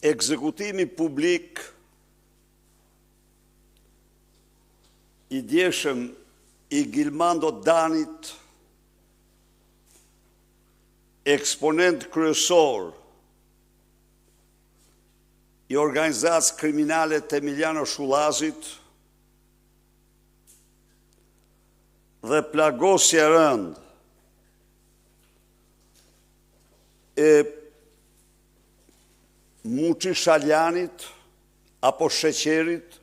Ekzekutimi publik i djeshëm i Gilmando Danit, eksponent kryesor i organizatës kriminale të Emiljano Shullazit dhe plagosja e rëndë e Muçi Shaljanit apo Sheqerit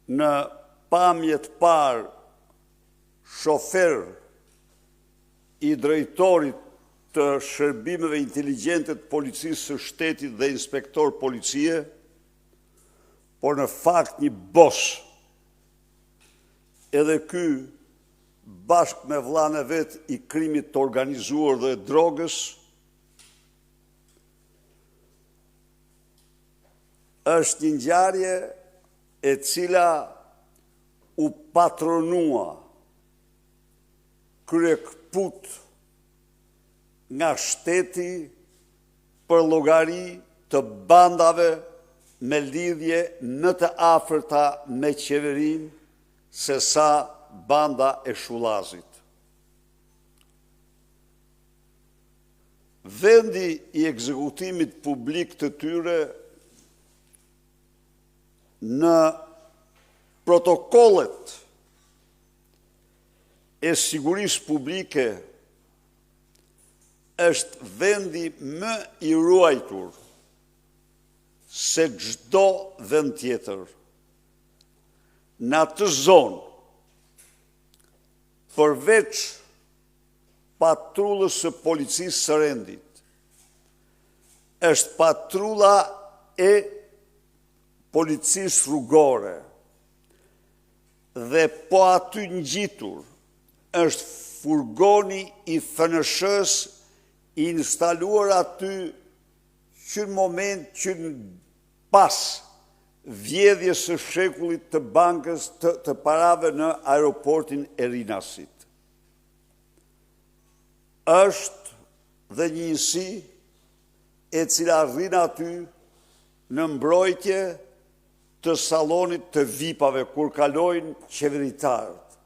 në pamje të parë shofer i drejtorit të shërbimeve inteligjente të policisë së shtetit dhe inspektor policie, por në fakt një bos, edhe ky bashkë me vëllanë e vet i krimit të organizuar dhe drogës, është një ngjarje e cila u patronua kryekëput nga shteti për llogari të bandave me lidhje më të afërta me qeverinë sesa banda e Shullazit. Vendi i ekzekutimit publik të tyre në protokollet e sigurisë publike është vendi më i ruajtur se çdo vend tjetër. Në atë zonë, përveç patrullës së policisë së rendit, është patrulla e policisë rrugore dhe po aty ngjitur është furgoni i FNSH-së i instaluar aty që në moment që në pas vjedhjes së shekullit të bankës të, të parave në aeroportin e Rinasit. Është dhe një njësi e cila rrin aty në mbrojtje të sallonit të VIP-ave kur kalojnë qeveritarët.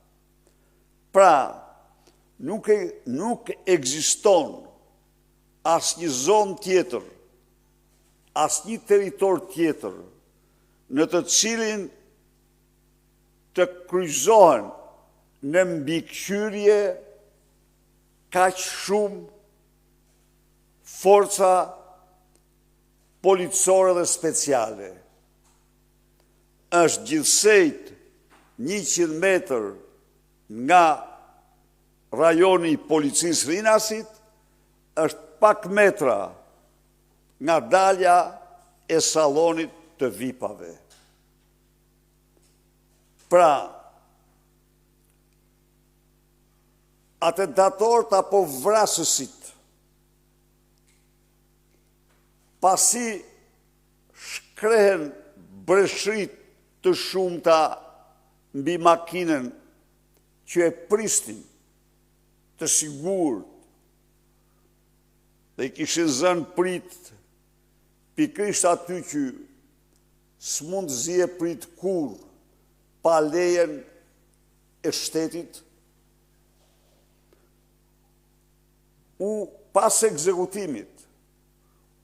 Pra, nuk, e, nuk ekziston asnjë zonë tjetër, asnjë territor tjetër në të cilin të kryqëzohen në mbikëqyrje kaq shumë forca policore dhe speciale. Është gjithsejt 100 metër nga rajoni i policisë Rinasit, është pak metra nga dalja e sallonit të VIP-ave. Pra, atentatorët apo vrasësit, pasi shkrehën breshëri të shumta mbi makinën që e prisnin të sigurt dhe i kishin zënë pritë pikërisht aty që s'mund të zije pritë kurrë pa lejen e shtetit, u pas ekzekutimit,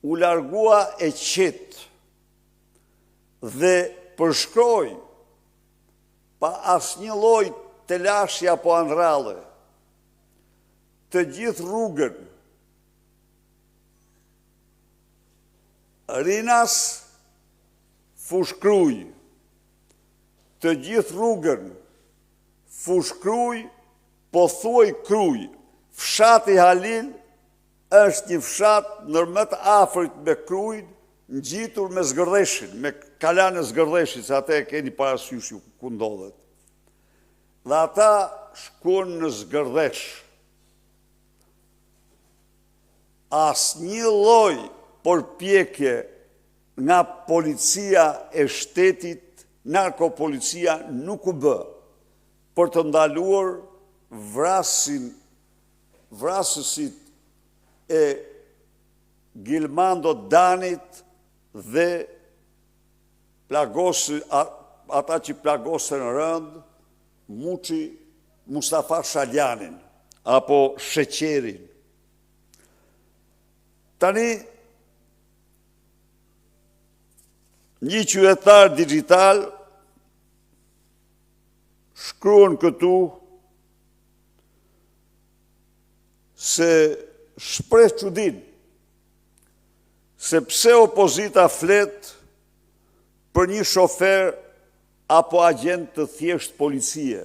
u largua e qetë dhe përshkroi pa asnjë lloj telashi apo andralle, të gjithë rrugën Rinas Fushë-Krujë, të gjithë rrugën Fushë-Krujë, pothuaj Krujë, fshati Halil është një fshat ndër më të afërt me Krujën, ngjitur me Zgërdheshin, me kalanë e Zgërdheshit, se atë e keni parasysh ju ku ndodhet. Dhe ata shkuan në Zgërdhesh. Asnjë lloj përpjekje nga policia e shtetit, narkopolicia nuk u bë për të ndaluar vrasin, vrasësit e. Gilmando Danit dhe plagosi ata që plagosën rëndë Muçi Mustafa Shaljanin apo Sheqerin. Tani një qytetar dixhital shkruan këtu se shpreh çudinë se pse opozita flet për një shofer apo agjent të thjeshtë policie.